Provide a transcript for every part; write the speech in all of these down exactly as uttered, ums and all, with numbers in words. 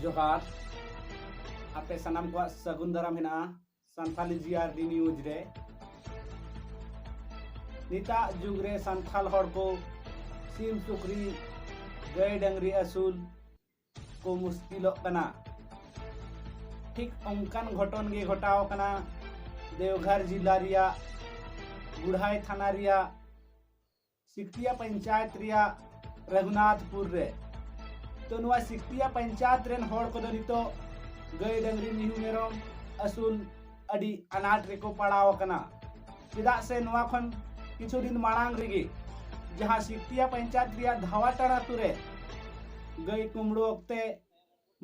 ᱡᱚᱦᱟᱨ᱾ ᱟᱯᱮ ᱥᱟᱱᱟᱢ ᱠᱚᱣᱟᱜ ᱥᱟᱹᱜᱩᱱ ᱫᱟᱨᱟᱢ ᱦᱮᱱᱟᱜᱼᱟ ᱥᱟᱱᱛᱷᱟᱞᱤ ᱡᱤ ᱟᱨ ᱰᱤ ᱱᱤᱭᱩᱡᱽ ᱨᱮ᱾ ᱱᱤᱛᱟᱜ ᱡᱩᱜᱽ ᱨᱮ ᱥᱟᱱᱛᱷᱟᱞ ᱦᱚᱲ ᱠᱚ ᱥᱤᱢ ᱥᱩᱠᱨᱤ ᱜᱟᱹᱭ ᱰᱟᱹᱝᱨᱤ ᱟᱹᱥᱩᱞ ᱠᱚ ᱢᱩᱥᱠᱤᱞᱚᱜ ᱠᱟᱱᱟ᱾ ᱴᱷᱤᱠ ᱚᱱᱠᱟᱱ ᱜᱷᱚᱴᱚᱱ ᱜᱮ ᱜᱷᱚᱴᱟᱣ ᱟᱠᱟᱱᱟ ᱫᱮᱣᱜᱷᱚᱨ ᱡᱤᱞᱟ ᱨᱮᱭᱟᱜ ᱜᱩᱲᱦᱟᱭ ᱛᱷᱟᱱᱟ ᱨᱮᱭᱟᱜ ᱥᱤᱠᱴᱤᱭᱟ ᱯᱚᱧᱪᱟᱭᱮᱛ ᱨᱮᱭᱟᱜ ᱨᱟᱹᱜᱷᱩᱱᱟᱛᱷᱯᱩᱨ ᱨᱮ᱾ ᱛᱚ ᱱᱚᱣᱟ ᱥᱤᱠᱴᱤᱭᱟ ᱯᱚᱧᱪᱟᱭᱮᱛ ᱨᱮᱱ ᱦᱚᱲ ᱠᱚᱫᱚ ᱱᱤᱛᱚᱜ ᱜᱟᱹᱭ ᱰᱟᱹᱝᱨᱤ ᱢᱤᱦᱩ ᱢᱮᱨᱚᱢ ᱟᱹᱥᱩᱞ ᱟᱹᱰᱤ ᱟᱱᱟᱴ ᱨᱮᱠᱚ ᱯᱟᱲᱟᱣ ᱟᱠᱟᱱᱟ᱾ ᱪᱮᱫᱟᱜ ᱥᱮ ᱱᱚᱣᱟ ᱠᱷᱚᱱ ᱠᱤᱪᱷᱩ ᱫᱤᱱ ᱢᱟᱲᱟᱝ ᱨᱮᱜᱮ ᱡᱟᱦᱟᱸ ᱥᱤᱠᱴᱤᱭᱟ ᱯᱚᱧᱪᱟᱭᱮᱛ ᱨᱮᱭᱟᱜ ᱫᱷᱟᱣᱟᱴᱟᱲ ᱟᱛᱳ ᱨᱮ ᱜᱟᱹᱭ ᱠᱩᱢᱵᱽᱲᱩ ᱚᱠᱛᱮ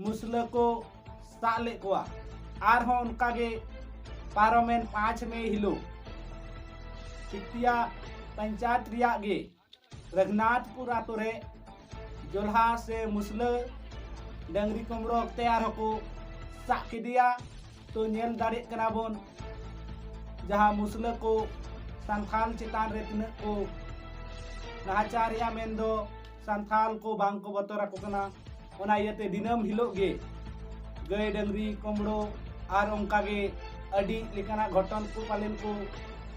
ᱢᱩᱥᱞᱟᱹ ᱠᱚ ᱥᱟᱵ ᱞᱮᱫ ᱠᱚᱣᱟ᱾ ᱟᱨᱦᱚᱸ ᱚᱱᱠᱟᱜᱮ ᱯᱟᱨᱚᱢᱮᱱ ᱯᱟᱸᱪ ᱢᱮ ᱦᱤᱞᱳᱜ ᱥᱤᱠᱴᱤᱭᱟ ᱯᱚᱧᱪᱟᱭᱮᱛ ᱨᱮᱭᱟᱜ ᱜᱮ ᱨᱟᱹᱜᱷᱩᱱᱟᱛᱷᱯᱩᱨ ᱟᱛᱳ ᱨᱮ ᱡᱚᱞᱦᱟ ᱥᱮ ᱢᱩᱥᱞᱟᱹ ᱰᱟᱹᱝᱨᱤ ᱠᱩᱢᱵᱽᱲᱩ ᱚᱠᱛᱮ ᱟᱨᱦᱚᱸ ᱠᱚ ᱥᱟᱵ ᱠᱮᱫᱮᱭᱟ᱾ ᱛᱚ ᱧᱮᱞ ᱫᱟᱲᱮᱭᱟᱜ ᱠᱟᱱᱟ ᱵᱚᱱ ᱡᱟᱦᱟᱸ ᱢᱩᱥᱞᱟᱹ ᱠᱚ ᱥᱟᱱᱛᱷᱟᱞ ᱪᱮᱛᱟᱱ ᱨᱮ ᱛᱤᱱᱟᱹᱜ ᱠᱚ ᱱᱟᱦᱟᱪᱟᱨᱮᱜᱼᱟ, ᱢᱮᱱᱫᱚ ᱥᱟᱱᱛᱷᱟᱞ ᱠᱚ ᱵᱟᱝ ᱠᱚ ᱵᱚᱛᱚᱨ ᱟᱠᱚ ᱠᱟᱱᱟ᱾ ᱚᱱᱟ ᱤᱭᱟᱹᱛᱮ ᱫᱤᱱᱟᱹᱢ ᱦᱤᱞᱳᱜ ᱜᱮ ᱜᱟᱹᱭ ᱰᱟᱹᱝᱨᱤ ᱠᱩᱢᱵᱽᱲᱩ ᱟᱨ ᱚᱱᱠᱟᱜᱮ ᱟᱹᱰᱤ ᱞᱮᱠᱟᱱᱟᱜ ᱜᱷᱚᱴᱚᱱ ᱠᱚ ᱯᱟᱞᱮᱱ ᱠᱚ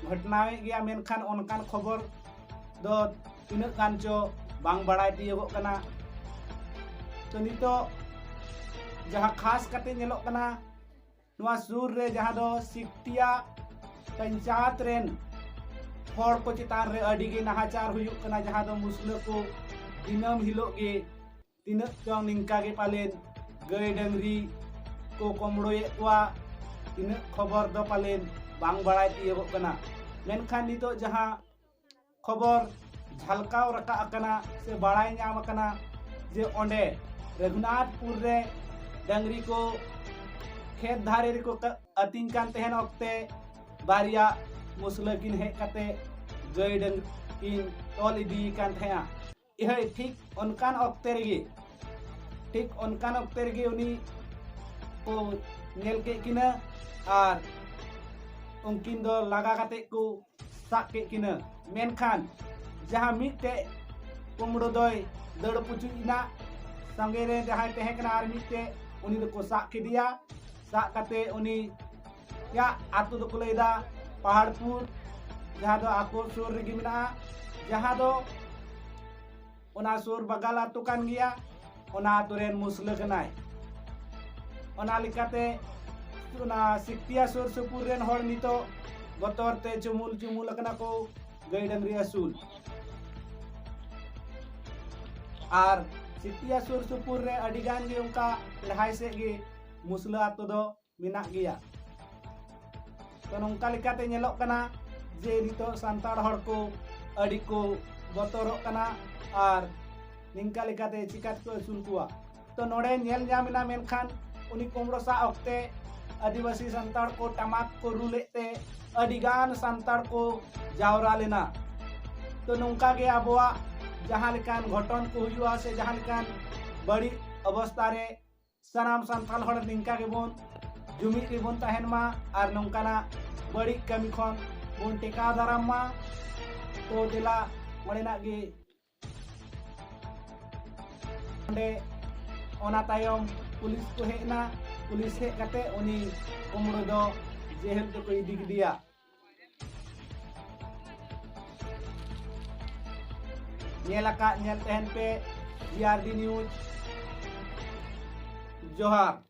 ᱜᱷᱚᱴᱱᱟᱣᱮᱫ ᱜᱮᱭᱟ, ᱢᱮᱱᱠᱷᱟᱱ ᱚᱱᱠᱟᱱ ᱠᱷᱚᱵᱚᱨ ᱫᱚ ᱛᱤᱱᱟᱹᱜ ᱜᱟᱱ ᱪᱚ ᱵᱟᱝ ᱵᱟᱲᱟᱭ ᱛᱤᱭᱳᱜᱚᱜ ᱠᱟᱱᱟ᱾ ᱛᱚ ᱱᱤᱛᱚᱜ ᱡᱟᱦᱟᱸ ᱠᱷᱟᱥ ᱠᱟᱛᱮ ᱧᱮᱞᱚᱜ ᱠᱟᱱᱟ, ᱱᱚᱣᱟ ᱥᱩᱨ ᱨᱮ ᱡᱟᱦᱟᱸ ᱫᱚ ᱥᱤᱠᱴᱤᱭᱟ ᱯᱚᱧᱪᱟᱭᱮᱛ ᱨᱮᱱ ᱦᱚᱲ ᱠᱚ ᱪᱮᱛᱟᱱ ᱨᱮ ᱟᱹᱰᱤ ᱜᱮ ᱱᱟᱦᱟᱪᱟᱨ ᱦᱩᱭᱩᱜ ᱠᱟᱱᱟ, ᱡᱟᱦᱟᱸ ᱫᱚ ᱢᱩᱥᱞᱟᱹ ᱠᱚ ᱫᱤᱱᱟᱹᱢ ᱦᱤᱞᱳᱜ ᱜᱮ ᱛᱤᱱᱟᱹᱜ ᱪᱚᱝ ᱱᱤᱝᱠᱟ ᱜᱮ ᱯᱟᱞᱮᱱ ᱜᱟᱹᱭ ᱰᱟᱹᱝᱨᱤ ᱠᱚ ᱠᱩᱢᱵᱽᱲᱩᱭᱮᱫ ᱠᱚᱣᱟ᱾ ᱛᱤᱱᱟᱹᱜ ᱠᱷᱚᱵᱚᱨ ᱫᱚ ᱯᱟᱞᱮᱱ ᱵᱟᱝ ᱵᱟᱲᱟᱭ ᱛᱤᱭᱳᱜᱚᱜ ᱠᱟᱱᱟ, ᱢᱮᱱᱠᱷᱟᱱ ᱱᱤᱛᱚᱜ ᱡᱟᱦᱟᱸ ᱠᱷᱚᱵᱚᱨ ᱡᱷᱟᱞᱠᱟᱣ ᱨᱟᱠᱟᱵ ᱟᱠᱟᱱᱟ ᱥᱮ ᱵᱟᱲᱟᱭ ᱧᱟᱢ ᱟᱠᱟᱱᱟ ᱡᱮ ᱚᱸᱰᱮ ᱨᱟᱹᱜᱷᱩᱱᱟᱛᱷᱯᱩᱨ ᱨᱮ ᱰᱟᱹᱝᱨᱤ ᱠᱚ ᱠᱷᱮᱛ ᱫᱷᱟᱨᱮ ᱨᱮᱠᱚ ᱠᱟ-, ᱟᱹᱛᱤᱧ ᱠᱟᱱ ᱛᱟᱦᱮᱱ ᱚᱠᱛᱮ ᱵᱟᱨᱭᱟ ᱢᱩᱥᱞᱟᱹ ᱠᱤᱱ ᱦᱮᱡ ᱠᱟᱛᱮ ᱜᱟᱹᱭ ᱰᱟᱹᱝᱨᱤ ᱠᱤᱱ ᱛᱚᱞ ᱤᱫᱤᱭᱮ ᱠᱟᱱ ᱛᱟᱦᱮᱸᱜᱼᱟ᱾ ᱦᱳᱭ, ᱴᱷᱤᱠ ᱚᱱᱠᱟᱱ ᱚᱠᱛᱮ ᱨᱮᱜᱮ, ᱴᱷᱤᱠ ᱚᱱᱠᱟᱱ ᱚᱠᱛᱮ ᱨᱮᱜᱮ ᱩᱱᱤ ᱠᱚ ᱧᱮᱞ ᱠᱮᱫ ᱠᱤᱱᱟ ᱟᱨ ᱩᱱᱠᱤᱱ ᱫᱚ ᱞᱟᱜᱟ ᱠᱟᱛᱮ ᱠᱚ ᱥᱟᱵ ᱠᱮᱫ ᱠᱤᱱᱟ᱾ ᱢᱮᱱᱠᱷᱟᱱ ᱡᱟᱦᱟᱸ ᱢᱤᱫᱴᱮᱡ ᱠᱩᱢᱵᱽᱲᱩ ᱫᱚᱭ ᱫᱟᱹᱲ ᱯᱩᱪᱩᱡ ᱮᱱᱟ, ᱥᱚᱸᱜᱮ ᱨᱮ ᱡᱟᱦᱟᱸᱭ ᱛᱟᱦᱮᱸ ᱠᱟᱱᱟ ᱟᱨ ᱢᱤᱫᱴᱮᱡ, ᱩᱱᱤ ᱫᱚᱠᱚ ᱥᱟᱵ ᱠᱮᱫᱮᱭᱟ᱾ ᱥᱟᱵ ᱠᱟᱛᱮ ᱩᱱᱤᱭᱟᱜ ᱟᱛᱳ ᱫᱚᱠᱚ ᱞᱟᱹᱭᱫᱟ ᱯᱟᱦᱟᱲᱯᱩᱨ, ᱡᱟᱦᱟᱸ ᱫᱚ ᱟᱠᱚ ᱥᱩᱨ ᱨᱮᱜᱮ ᱢᱮᱱᱟᱜᱼᱟ, ᱡᱟᱦᱟᱸ ᱫᱚ ᱚᱱᱟ ᱥᱩᱨ ᱵᱟᱜᱟᱞ ᱟᱛᱳ ᱠᱟᱱ ᱜᱮᱭᱟ᱾ ᱚᱱᱟ ᱟᱛᱳ ᱨᱮᱱ ᱢᱩᱥᱞᱟᱹ ᱠᱟᱱᱟᱭ᱾ ᱚᱱᱟ ᱞᱮᱠᱟᱛᱮ ᱚᱱᱟ ᱥᱤᱠᱛᱤᱭᱟ ᱥᱩᱨ ᱥᱩᱯᱩᱨ ᱨᱮᱱ ᱦᱚᱲ ᱱᱤᱛᱚᱜ ᱵᱚᱛᱚᱨ ᱛᱮ ᱪᱩᱢᱩᱞ ᱪᱩᱢᱩᱞ ᱟᱠᱟᱱᱟ ᱠᱚ ᱜᱟᱹᱭ ᱰᱟᱹᱝᱨᱤ ᱟᱹᱥᱩᱞ᱾ ᱟᱨ ᱥᱤᱠᱛᱤᱭᱟ ᱥᱩᱨ ᱥᱩᱯᱩᱨ ᱨᱮ ᱟᱹᱰᱤ ᱜᱟᱱ ᱜᱮ ᱚᱱᱠᱟ ᱞᱟᱦᱟᱭ ᱥᱮᱫ ᱜᱮ ᱢᱩᱥᱞᱟᱹ ᱟᱛᱳ ᱫᱚ ᱢᱮᱱᱟᱜ ᱜᱮᱭᱟ᱾ ᱛᱚ ᱱᱚᱝᱠᱟ ᱞᱮᱠᱟᱛᱮ ᱧᱮᱞᱚᱜ ᱠᱟᱱᱟ ᱡᱮ ᱱᱤᱛᱚᱜ ᱥᱟᱱᱛᱟᱲ ᱦᱚᱲ ᱠᱚ ᱟᱹᱰᱤ ᱠᱚ ᱵᱚᱛᱚᱨᱚᱜ ᱠᱟᱱᱟ ᱟᱨ ᱱᱤᱝᱠᱟ ᱞᱮᱠᱟᱛᱮ ᱪᱤᱠᱟ ᱛᱮᱠᱚ ᱟᱹᱥᱩᱞ ᱠᱚᱣᱟ᱾ ᱛᱚ ᱱᱚᱰᱮ ᱧᱮᱞ ᱧᱟᱢ ᱮᱱᱟ, ᱢᱮᱱᱠᱷᱟᱱ ᱩᱱᱤ ᱠᱩᱢᱵᱽᱲᱩ ᱥᱟᱵ ᱚᱠᱛᱮ ᱟᱹᱫᱤᱵᱟᱹᱥᱤ ᱥᱟᱱᱛᱟᱲ ᱠᱚ ᱴᱟᱢᱟᱠ ᱠᱚ ᱨᱩ ᱞᱮᱫ ᱛᱮ ᱟᱹᱰᱤ ᱜᱟᱱ ᱥᱟᱱᱛᱟᱲ ᱠᱚ ᱡᱟᱣᱨᱟ ᱞᱮᱱᱟ᱾ ᱛᱚ ᱱᱚᱝᱠᱟ ᱜᱮ ᱟᱵᱚᱣᱟᱜ ᱡᱟᱦᱟᱸ ᱞᱮᱠᱟᱱ ᱜᱷᱚᱴᱚᱱ ᱠᱚ ᱦᱩᱭᱩᱜᱼᱟ ᱥᱮ ᱡᱟᱦᱟᱸ ᱞᱮᱠᱟᱱ ᱵᱟᱹᱲᱤᱡ ᱚᱵᱚᱥᱛᱟ ᱨᱮ ᱥᱟᱱᱟᱢ ᱥᱟᱱᱛᱟᱲ ᱦᱚᱲ ᱱᱤᱝᱠᱟ ᱜᱮᱵᱚᱱ ᱡᱩᱢᱤᱫ ᱨᱮᱵᱚᱱ ᱛᱟᱦᱮᱱ ᱢᱟ ᱟᱨ ᱱᱚᱝᱠᱟᱱᱟᱜ ᱵᱟᱹᱲᱤᱡ ᱠᱟᱹᱢᱤ ᱠᱷᱚᱱ ᱵᱚᱱ ᱴᱮᱠᱟᱣ ᱫᱟᱨᱟᱢ ᱢᱟ᱾ ᱛᱚ ᱫᱮᱞᱟ ᱚᱸᱰᱮᱱᱟᱜ ᱜᱮ ᱚᱸᱰᱮ ᱚᱱᱟ ᱛᱟᱭᱚᱢ ᱯᱩᱞᱤᱥ ᱠᱚ ᱦᱮᱡ ᱮᱱᱟ᱾ ᱯᱩᱞᱤᱥ ᱦᱮᱡ ᱠᱟᱛᱮ ᱩᱱᱤ ᱠᱩᱢᱵᱽᱲᱩ ᱫᱚ ᱡᱮᱦᱮᱞ ᱛᱮᱠᱚ ᱤᱫᱤ ᱠᱮᱫᱮᱭᱟ᱾ ᱧᱮᱞ ᱟᱠᱟᱫ ᱧᱮᱞ ᱛᱟᱦᱮᱱ ᱯᱮ ᱡᱤ ᱟᱨ ᱰᱤ ᱱᱤᱭᱩᱡᱽ᱾ ᱡᱚᱦᱟᱨ᱾